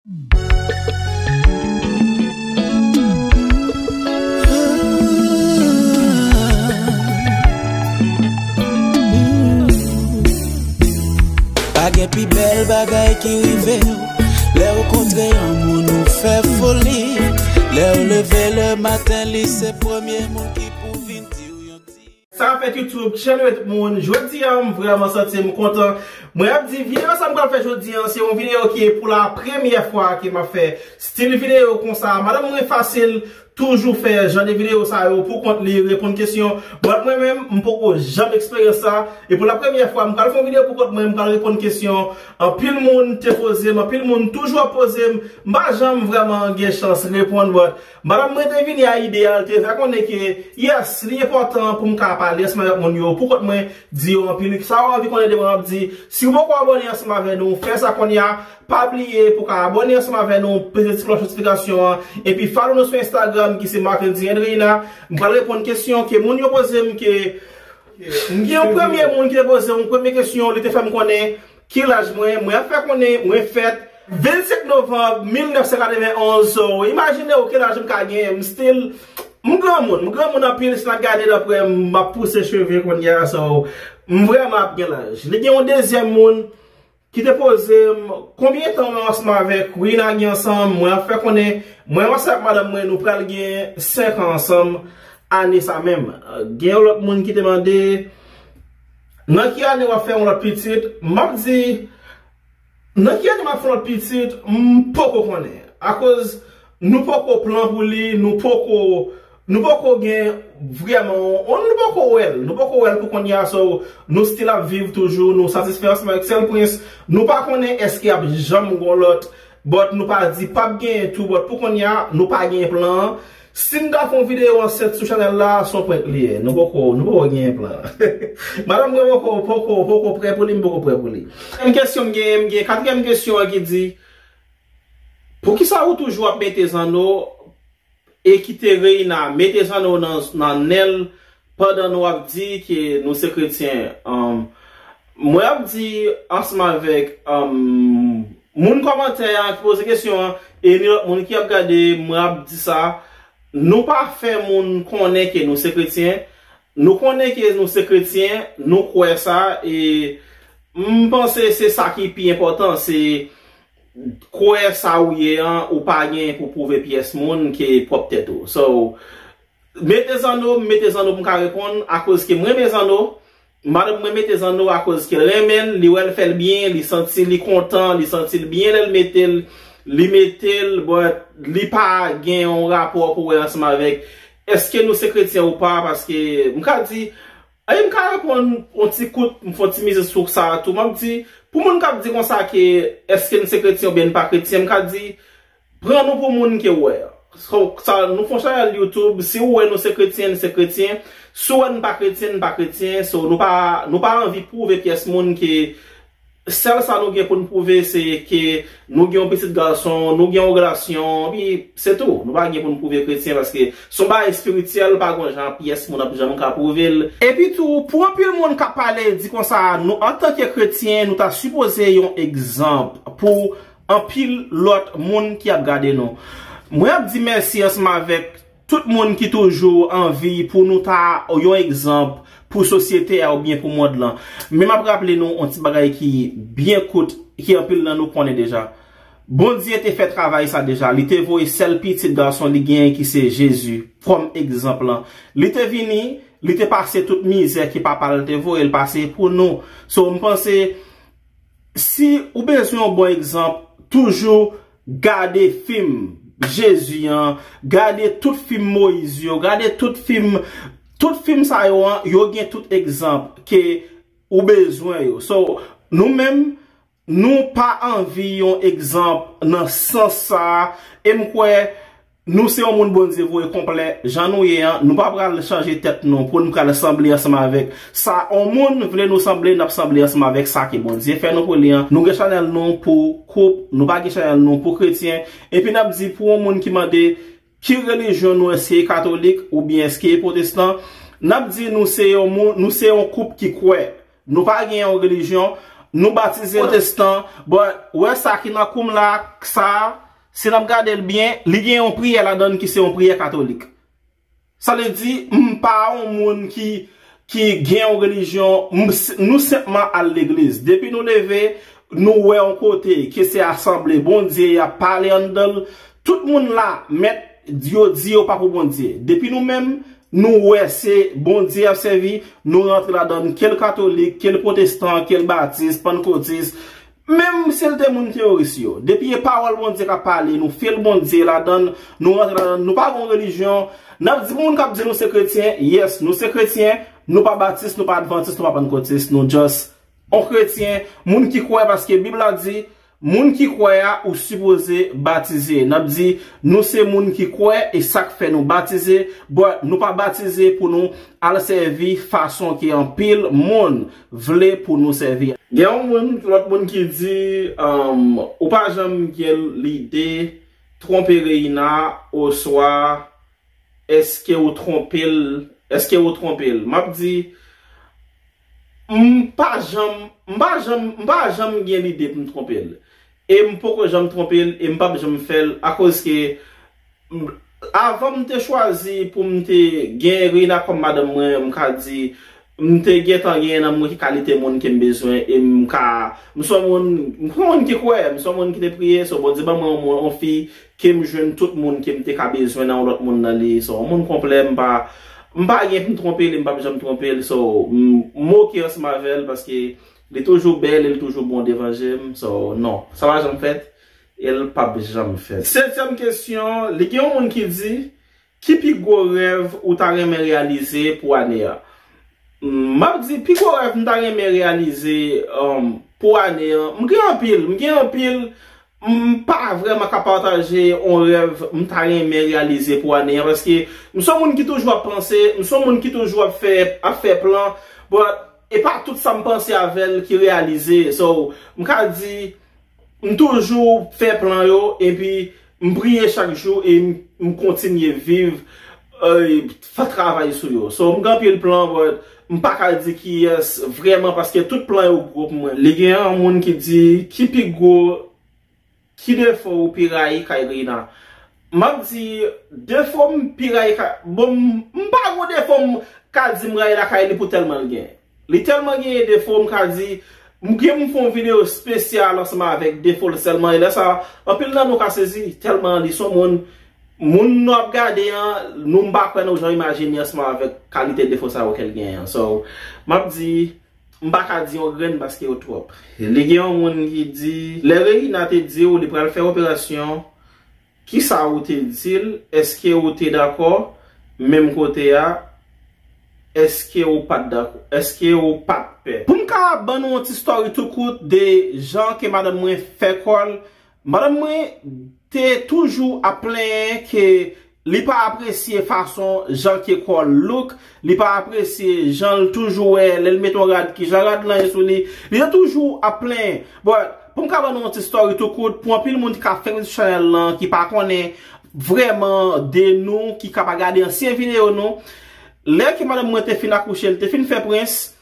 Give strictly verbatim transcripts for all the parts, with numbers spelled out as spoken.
Pa gen pi bèl bagay ki rive w. Lè w kontre yon moun ou fè foli. Lè w leve le maten li se premye moun ki pou vin di w yon ti. Sa fèt YouTube, channel tout moun. Jodi a m vrèman santi m kontan. Mwen ap di videyo sa m pral fè jodi a se yon videyo ki pou la premyè fwa ke m ap fè stil videyo konsa. Madanm mwen Fasil toujou fè jan de videyo sa yo pou kont li, reponn kesyon. But mwen menm, m poko janm eksperyans sa. E pou la premyè fwa, m pral fè yon videyo pou kont mwen, m pral reponn kesyon. Anpil moun te poze m, anpil moun toujou ap poze m. M pa janm vrèman gen chans reponn, but madanm mwen te vini a ide a, l te fè konnen ke, yes, li enpòtan pou m ka pale ansanm avèk moun yo pou kont mwen, di yo anpil sa w anvi konnen de mwen, m ap di. Si w poko abòne ansanm avè nou, fè sa kounye a. Pa bliye pou w ka abòne ansanm avè nou, peze ti klòch notifikasyon an, epi follow nou sou Instagram ki se Marckendy and Reina. M pral reponn kesyon ke moun yo poze m ke, m gen yon premye moun ki te poze m yon premye kesyon, li te fè m konnen ki laj mwen. Mwen ap fè konnen mwen fèt vennsenk novanm mil nèf san katrevenn onz, so imajine w ki laj m ka gen, m still, m granmoun, m granmoun anpil, si n ap gade daprè m, m ap pouse cheve kounye a, so m vrèman ap gen laj. Li gen yon dezyèm moun ki te poze m, konbyen tan w ansanm avèk Reina gen ansanm, mwen ap fè konnen, mwen ansanm ak madanm mwen, nou pral gen senk an ansanm ane sa menm. Gen yon lòt moun ki te mande, nan ki ane w ap fè yon lòt pitit, m ap di, nan ki ane m ap fè yon lòt pitit, m poko konnen. Akoz nou poko plan pou li, nou poko, nou poko gen vrèman, on, nou poko wè l, nou poko wè l pou kounye a, so nou still ap viv toujou, nou satisfè ansanm avèk Sèl Prens, nou pa konnen èske ap janm gon lòt, but nou pa di p ap genyen tou, but pou kounye a, nou pa gen plan an. Si m ta fè yon videyo ansent sou chanèl la, se yon prank li ye, nou poko, nou poko genyen plan an. Madanm mwen poko, poko, poko prè pou li, m poko prè pou li. Yon kesyon m genyen, m gen katriyèm kesyon an ki di, poukisa ou toujou ap mete zanno e kite Reina mete zanno nan, nan nen l pandan nou ap di ke nou se kretyen? Mwen ap di ansanm avèk, um, moun kòmantè a ki poze kesyon an, e ni lòt moun ki ap gade, mwen ap di sa, nou pa fè moun konnen ke nou se kretyen. Nou konnen ke nou se kretyen, nou kwè sa, e m panse se sa ki pi enpòtan, se kwè sa ou ye an, ou pa gen pou pwouve pyès moun ke pwòp tèt ou. So, mete zanno, m mete zanno pou m ka reponn, akoz ke m renmen zanno, madanm mwen mete zanno akoz ke l renmen l, li wè l fè l byen, li santi li kontan, li santi l byen lè l mete l, li mete l, but li pa gen yon rapò pou wè ansanm avèk èske nou se kretyen ou pa, paske m ka di, e m ka reponn yon ti kout, m fè yon ti mize sou sa a tou, m ap di, pou moun k ap di konsa ke èske n se kretyen oubyen n pa kretyen, m ka di, pran nou pou moun ke w wè. So, sa, nou fè yon chanèl YouTube, si w wè nou se kretyen, n se kretyen. Si w wè n pa kretyen, n pa kretyen. So, nou pa, nou pa anvi pwouve pyès moun ke sèl sa nou gen pou n pwouve, se ke nou gen yon pitit gason, nou gen yon relasyon, epi se tou. Nou pa gen pou n pwouve kretyen, paske se yon bagay espirityèl, pa gen jan pyès moun ap janm ka pwouve l. Epi tou, pou anpil moun k ap pale, di konsa, nou, antanke kretyen, nou ta sipoze yon egzanp pou anpil lòt moun ki ap gade nou. Mwen ap di mèsi ansanm avèk tout moun ki toujou anvi pou nou ta yon egzanp pou sosyete a oubyen pou mond lan. Men m ap raple nou yon ti bagay ki byen kout, ke anpil nan nou konnen deja. Bondye te fè travay sa deja. Li te voye sèl pitit gason li genyen ki se Jezi kòm egzanp lan. Li te vini, li te pase tout mizè ke papa l te voye l pase pou nou. So, m panse, si ou bezwen yon bon egzanp, toujou gade fim Jezi an, gade tout fim Moyiz yo, gade tout fim, tout fim sa yo an, yo gen tout egzanp ke ou bezwen yo. So, nou menm, nou pa anvi yon egzanp nan sans sa a, e m kwè nou se yon moun Bondye voye konplè, jan nou ye an, nou pa pral chanje tèt nou pou n pral sanble ansanm avèk sa yon moun vle nou sanble, n ap sanble ansanm avèk sa ke Bondye fè nou pou li an. Nou gen chanèl nou pou koup, nou pa gen chanèl nou pou kretyen. Epi n ap di pou yon moun ki mande ki relijyon nou, èske katolik oubyen èske pwotestan, n ap di nou se yon moun, nou se yon koup ki kwè. Nou pa gen yon relijyon, Nou batize pwotestan, but wè sa ki nan koum la, sa, si n ap gade l byen, li gen yon priyè ladan l ki se yon priyè katolik. Sa vle di, m pa yon moun ki, ki gen yon relijyon, m s- nou senpman al legliz. Depi nou leve, nou wè yon kote, ke se asanble Bondye, y ap pale anndan l. Tout moun la, mèt, yo di yo pa pou Bondye. Depi nou menm, nou wè se Bondye y ap sèvi, nou rantre ladan l, ke l katolik, ke l pwotestan, ke l batis, pannkotis, menm si l te moun teworis yo. Depi e pawòl Bondye k ap pale, nou fil Bondye ladan l, nou rantre ladan l, nou pa gon relijyon. N ap di pou moun k ap di nou se kretyen, yes, nou se kretyen, nou pa batis, nou pa advantis, nou pa pannkotis, nou just on kretyen, moun ki kwè, paske Bib la di, moun ki kwè a, ou sipoze batize. N ap di, nou se moun ki kwè, e sa k fè nou batize, but nou pa batize pou nou al sèvi fason ke anpil moun vle pou nou sèvi. Gen yon moun, lòt moun ki di, um, ou pa janm gen lide twonpe Reina, oswa èske ou twonpe l, èske ou twonpe l? M ap di, m pa janm, m pa janm, m pa janm gen lide pou m twonpe l. E m poko janm twonpe l, e m p ap janm fè l, akoz ke m- avan m te chwazi pou m te gen Reina kòm madanm mwen, m ka di, m te gentan genyen nan mwen ki kalite moun ke m bezwen, e m ka, m se yon moun, m se yon moun ki kwè, m se yon moun ki te priye, so Bondye ban mwen yon moun, yon fi, ke m jwenn tout moun ke m te ka bezwen nan yon lòt moun nan li. So, yon moun konplè, m pa, m pa gen pou m twonpe li, m p ap janm twonpe li. So, m, m oke ansanm avè l, paske li toujou bèl e li toujou bon devan je m. So, non, sa pa janm fèt, e l p ap janm fèt. Setyèm kesyon, li gen yon moun ki di, ki pi gwo rèv ou ta renmen reyalize pou ane a? M ap di, pi gwo rèv m ta renmen reyalize, um, pou ane an, m gen anpil, m gen anpil, m pa vrèman ka pataje yon rèv m ta renmen reyalize pou ane an, paske m se yon moun ki toujou ap panse, m se yon moun ki toujou ap fè, ap fè plan, but e pa tout sa m panse avè l ki reyalize. So, m ka di, m toujou fè plan yo, epi m priye chak jou, e m, m kontinye viv, e, fè travay sou yo. So, m gen anpil plan, but m pa ka di kiyès vrèman, paske tout plan yo gwo pou mwen. Li gen yon moun ki di, ki pi gwo, ki defo ou pi rayi kay Reina? M ap di, defo m pi rayi kay, bon, m, m pa gon defo m ka di m rayi lakay li pou tèlman l gen. Li tèlman genyen defo, m ka di, m gen pou m fè yon videyo espesyal ansanm avèk defo l sèlman. E lè sa, anpil nan nou ka sezi, tèlman li se yon moun, moun nou ap gade an, nou m pa kwè nou jan imajine ansanm avèk kalite defo sa yo ke l genyen an. So, m ap di, m pa ka di yon grenn paske yo twòp. Li gen yon moun ki di, lè Reina te di w li pral fè operasyon, kisa ou te di l? Èske ou te dakò menm kote a? Èske ou pa t dakò? Èske ou pa t pè? Pou m ka ban nou yon ti story tou kout de jan ke madanm mwen fè kò l, madanm mwen te toujou ap plenyen ke li pa apresye fason jan ke kò l look, li pa apresye jan l toujou wè lè l mete yon rad, kijan rad lan ye sou li. Li te toujou ap plenyen. But, pou m ka ban nou yon ti story tou kout, pou anpil moun ki ka fèk vin sou chanèl lan, ki pa konnen vrèman de nou, ki ka pa gade ansyen videyo nou, lè ke madanm mwen te fin akouche, li te fin fè Prince,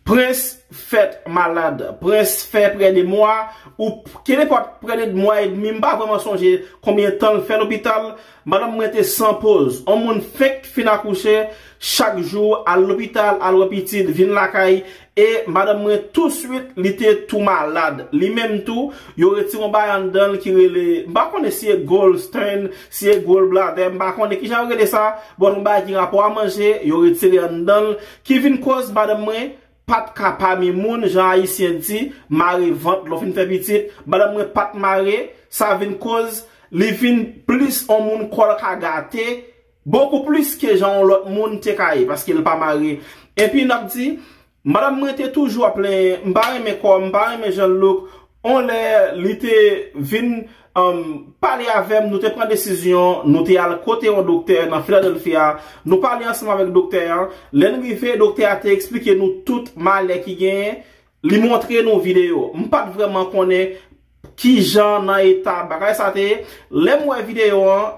Prince fèt malad. Prince fè prè de mwa, ou kenenpòt prè de mwa edmi, m pa vrèman sonje konbyen tan l fè lopital. Madanm mwen te san poz. On moun fenk fin akouche, chak jou, al lopital, al wè pitit, vin lakay, e madanm mwen touswit, li te tou malad. Li menm tou, yo retire yon bagay anndan l ki rele, m pa konnen si e Gallstone, si e gallbladder, m pa konnen kijan yo rele sa, but yon bagay ki rapò a manje, yo retire anndan l, ki vin koz madanm mwen pa t ka pami moun, jan Ayisyen di, mare vant lè w fin fè pitit. Madanm mwen pa t mare, sa vin koz li vin plis on moun kò l ka gate, bokou plis ke jan on lòt moun te ka ye, paske l pa mare. Epi n ap di, madanm mwen te toujou ap plenyen, m pa renmen kò m, m pa renmen jan l look. On lè li te vin um, pale avè m, nou te pran desizyon, nou te al kote yon doktè nan Philadelphia, nou pale ansanm avèk doktè an. Lè n rive, doktè a te eksplike nou tout malè ki genyen, li montre nou videyo. M pa t vrèman konnen kijan nan eta bagay sa te ye. Lè m wè videyo an,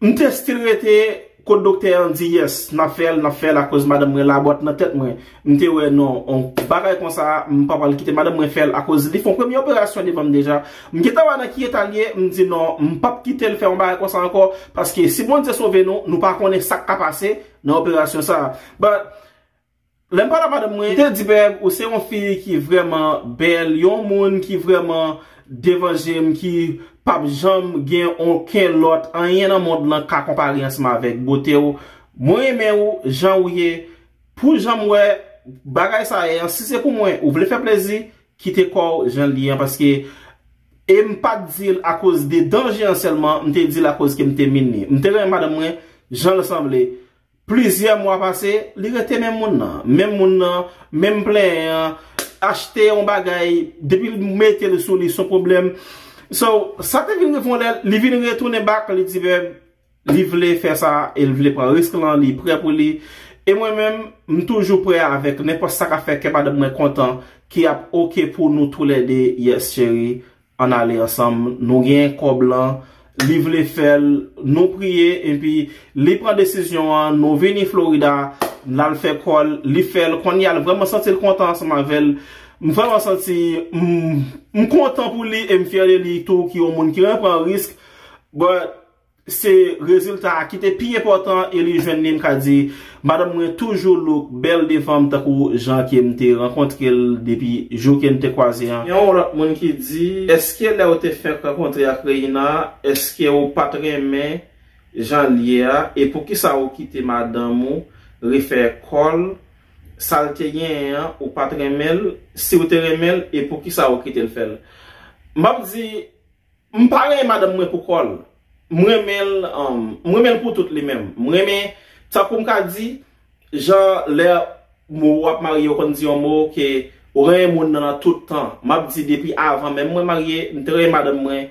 m te still rete Kot doktè an di yes, n ap fè l, n ap fè l akoz madanm mwen labòt nan tèt mwen. M te wè non, on bagay konsa, m pa pral kite madanm mwen fè l akoz li fè yon premye operasyon devan m deja. M gentan wè nan ki eta l ye, m di non, m p ap kite l fè yon bagay konsa ankò, paske si Bondye sove nou, nou pa konnen sa k ka pase nan operasyon sa a. But, lè m pale a madanm mwen, li te di, Bèb, ou se yon fi ki vrèman bèl, yon moun ki vrèman devan je m, ki p ap janm gen okenn lòt anyen nan mond lan ka konpare ansanm avèk bote w. Mwen renmen w jan w ye. Pou jan m wè bagay sa a ye an, si se pou mwen, ou vle fè plezi, kite kò w jan l ye an, paske e m pa t di l akoz de danje an sèlman, m te di l akoz ke m te min li. M te renmen madanm mwen jan l sanble. Plizyè mwa pase, li rete menm moun nan. Menm moun nan, menm plenyen an, achte yon bagay, depi l mete l sou li, se yon pwoblèm. So, sa te vin rive yon lè, li vin retounen back, li di, Bèb, li vle fè sa, e l vle pran risk lan, li prè pou li. E mwen menm, m toujou prè avèk nenpòt sa k ap fè kè madanm mwen kontan, ki ap oke pou nou toulède, yes, cheri. Ann ale ansanm, nou gen kòb lan, li vle fè l, nou priye, epi li pran desizyon an, nou vini Florida, l al fè kò l, li fè l, kounye a l vrèman santi l kontan ansanm avè l. M vrèman santi m, m kontan pou li e m fyè de li tou, ki yon moun ki renmen pran risk. But se rezilta a ki te pi enpòtan e li jwenn li, m ka di, madanm mwen toujou look bèl devan m tankou jan ke m te rankontre l depi jou ke n te kwaze an. Yon lòt moun ki di, èske lè w te fenk rankontre ak Reina, èske w pa t renmen jan l ye a, e poukisa w kite madanm ou refè kò l, sa l te genyen an, ou pa t renmen l, si w te renmen l, e poukisa w kite l fè l? M ap di, M pa renmen madanm mwen pou kò l. M renmen l, um, m renmen l pou tout li menm. M renmen, tankou m ka di, jan lè mo w ap marye, yo konn di yon mo ke ou renmen moun nan nan tout tan. M ap di depi avan menm mwen marye, m te renmen madanm mwen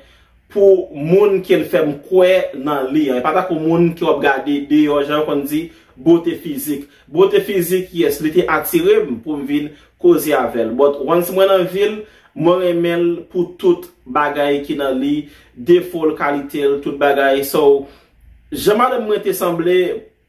pou moun ke l fè m kwè nan li an. E pa tankou moun ke w ap gade deyò, jan yo konn di, bote fizik. Bote fizik, yes, li te atire m pou m vin koze avè l. But once mwen nan vi l, mwen renmen l pou tout bagay ki nan li, defo l, kalite l, tout bagay. So, jan madanm mwen te sanble,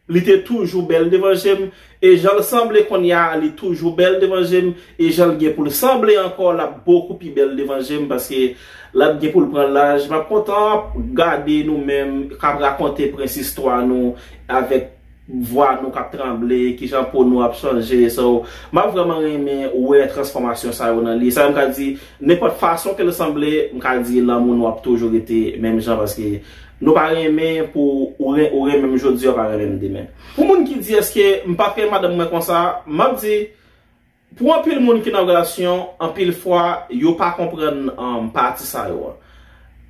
li te toujou bèl devan je m, e jan l sanble kounye a, li toujou bèl devan je m, e jan l gen pou l sanble ankò, l ap bokou pi bèl devan je m, paske l ap gen pou l pran laj. M ap kontan gade nou menm k ap rakonte prens istwa nou avèk vwa nou k ap tranble, kijan po nou ap chanje. So, m ap vrèman renmen wè transfòmasyon sa yo nan li. Sa yo m ka di, nenpòt fason ke l sanble, m ka di lanmou nou ap toujou rete menm jan, paske nou pa renmen pou ou ren-, ou renmen m jodi a, ou pa renmen m demen. Pou moun ki di, èske m pa t renmen madanm mwen konsa, m ap di, pou anpil moun ki nan relasyon, anpil fwa, yo pa konprann, um, pati sa yo an.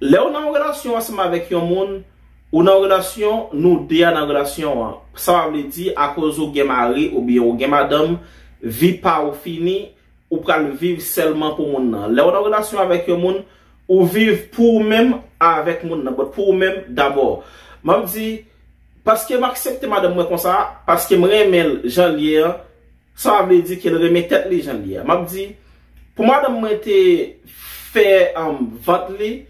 Lè w nan yon relasyon ansanm avèk yon moun, ou nan yon relasyon, nou de a nan relasyon an. Sa pa vle di, akoz ou gen mari oubyen ou gen madanm, vi pa w fini, ou pral viv sèlman pou moun nan. Lè w nan relasyon avèk yon moun, ou viv pou ou menm avèk moun nan, but pou ou menm dabò. M ap di, paske m aksepte madanm mwen konsa, paske m renmen l jan l ye an, sa pa vle di ke l renmen tèt li jan l ye a. M ap di, pou madanm mwen te fè, um, vant li,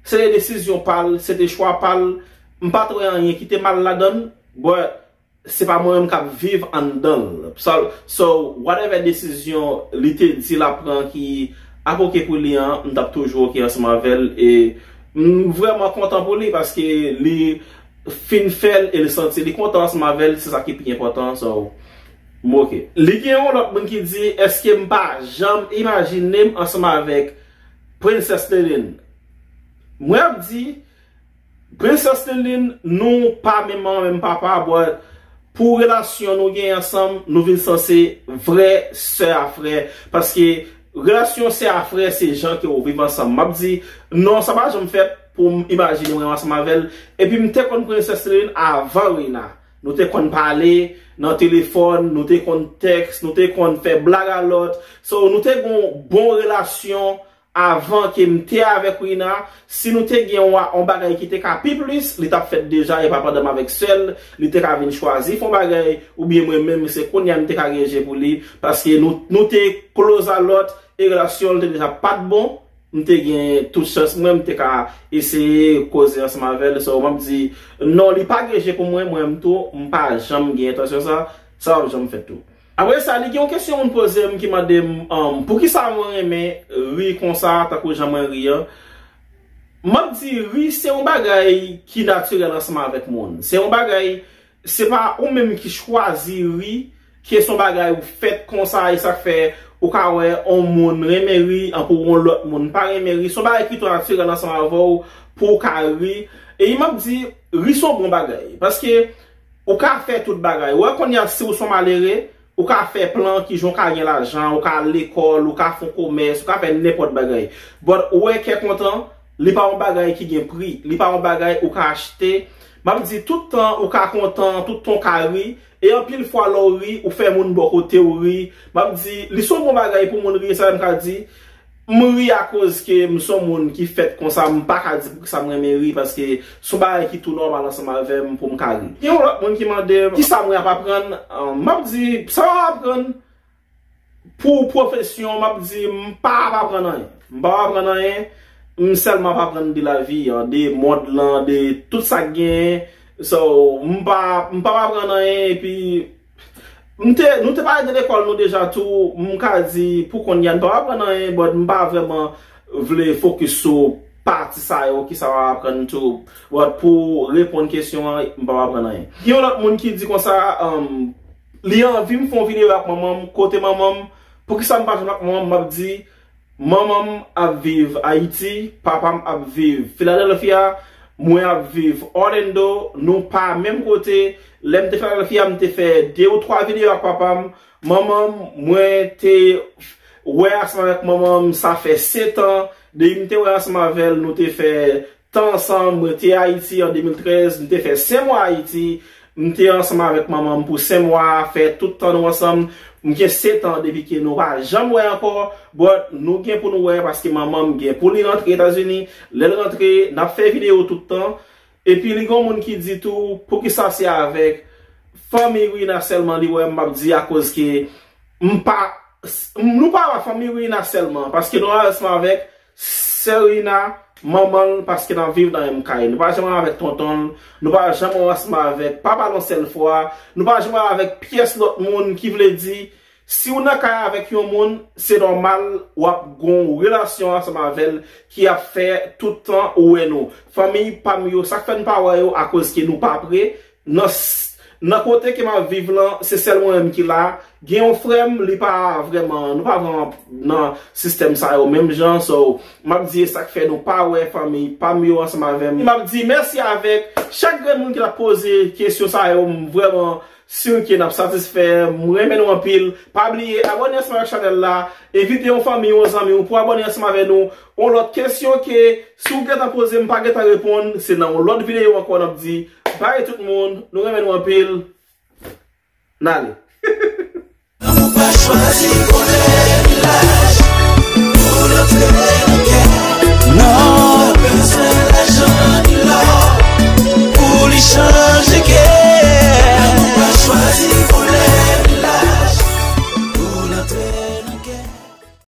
se te desizyon pa l, se te chwa pa l, m pa t wè anyen ki te mal ladan l, but se pa mwen menm k ap viv anndan l. So, so, whatever desizyon li te di l ap pran ki ap oke pou li an, m t ap toujou oke ansanm avè l, e m vrèman kontan pou li, paske li fin fè l e l santi li kontan ansanm avè l, se sa ki pi enpòtan. So, m oke. Li gen yon lòt moun ki di, èske m pa janm imajine m ansanm avèk Princess Lilin? Mwen ap di, Princess Lilin, nou pa menm manman, menm papa, but pou relasyon nou gen ansanm, nou vin sanse vrè sè a frè, paske relasyon sè a frè, se jan ke w viv ansanm. M ap di, non, sa pa janm fèt pou m imajine mwen ansanm avè l. Epi m te konn Princess Lilin avan Reina. Nou te konn pale nan telefòn, nou te konn tèks, nou te konn fè blag alòt. So, nou te gon bon relasyon avan ke m te avèk Reina. Si nou te gen yon, yon bagay ki te ka pi plis, li t ap fèt deja, e pa pandan m avèk sè l, li te ka vin chwazi fè yon bagay, oubyen mwen menm, se kounye a m te ka gen je pou li, paske nou, nou te close alòt, e relasyon l te deja pa t bon, M te gen tout chans mwen, m te ka eseye koze ansanm avè l. So, m ap di, non, li pa gen je pou mwen, mwen menm tou, m pa janm gen entansyon sa, sa p ap janm fèt tou. Apre sa, li gen yon kesyon moun poze m ki mande m, um, poukisa mwen renmen ri konsa, tankou jan mwen ri an. M ap di, ri se yon bagay ki natirèl ansanm avèk moun. Se yon bagay, se pa ou menm ki chwazi ri, ke se yon bagay ou fèt konsa, e sa k fè ou ka wè yon moun renmen ri, anpi yon lòt moun pa renmen ri. Se yon bagay ki tou natirèl ansanm avè w pou w ka ri. E m ap di, ri se yon bon bagay. Paske ou ka fè tout bagay. Ou wè kounye a, si w se yon malere, ou ka fè plan kijan w ka gen lajan, ou ka al lekòl, ou ka fè yon komès, ou ka fè nenpòt bagay. But ou wè kè kontan, li pa yon bagay ki gen pri, li pa yon bagay ou ka achte. M ap di tout tan ou ka kontan, tout tan ou ka ri, e anpil fwa lè w ri, ou fè moun bò kote w ri. M ap di, li se yon bon bagay pou moun ri, sa m ka di, m ri akoz ke m se yon moun ki fèt konsa, m pa ka di poukisa m renmen ri, paske se yon bagay ki tou nòmal ansanm avè m pou m ka ri. Gen yon lòt moun ki mande m, kisa mwen ap aprann? Ahn, m ap di, sa m ap aprann pou pwofesyon, m ap di, m pa ap aprann anyen. M pa ap aprann anyen, m sèlman ap aprann de lavi an, de mond lan, de tout sa k genyen. So, m pa, m pa ap aprann anyen, epi M te, nou te pale de lekòl nou deja tou, m ka di pou kounye a n pa aprann anyen, but m pa vrèman vle fokis sou pati sa yo, kisa w ap aprann tou. But pou reponn kesyon an, m pa aprann anyen. Gen yon lòt moun ki di konsa, um, li anvi m fè yon videyo ak manman m, kote manman m, poukisa m pa jwenn ak manman m, m ap di, manman m ap viv Ayiti, papa m ap viv Philadelphia, mwen ap viv Orlando, nou pa menm kote. Lè m te Philadelphia, m te fè de ou twa videyo ak papa m. Manman m, mwen te wè ansanm avèk manman m, sa fè sèt an. Depi m te wè ansanm avè l, nou te fè tan ansanm. Mwen te Ayiti an de mil trèz, m te fè senk mwa Ayiti. M te ansanm avèk manman m pou senk mwa, fè tout tan nou ansanm. M gen sèt an depi ke nou pa janm wè ankò, but nou gen pou nou wè paske manman m gen pou li rantre Etazini. Lè l rantre, n ap fè videyo tout tan. Epi li gen yon moun ki di tou, poukisa se avèk fanmi Rina sèlman li wè m, m ap di akoz ke m pa, nou pa wè fanmi Rina sèlman, paske nou ansanm avèk sè Rina, manman l, paske n ap viv nan menm kay. Nou pa janm ansanm avèk tonton l, nou pa janm ansanm avèk papa l yon sèl fwa, nou pa janm avèk pyès lòt moun, ki vle di, si w nan kay avèk yon moun, se nòmal w ap gon relasyon ansanm avè l ki ap fè tout tan ou wè nou. Fanmi pa m yo, sa k fè n pa wè yo, akoz ke nou pa pre, nan s-, nan kote ke m ap viv lan, se sèl mwen menm ki la. Gen yon frè m, li pa vrèman, nou pa vrèman nan sistèm sa yo menm jan. So, m ap di e sa k fè nou pa wè fanmi pa m yo ansanm avè m. M ap di mèsi avèk chak grenn moun ki t ap poze kesyon sa yo. M vrèman si ke n ap satisfè. M renmen nou anpil. Pa bliye abòne ansanm avèk chanèl la. Envite yon fanmi, yon zanmi w pou abòne ansanm avè nou. Yon lòt kesyon ke si w gentan poze m pa gentan reponn, se nan yon lòt videyo ankò n ap di. Bay tout moun, nou renmen nou anpil. N ale. Lanmou pa chwazi bò.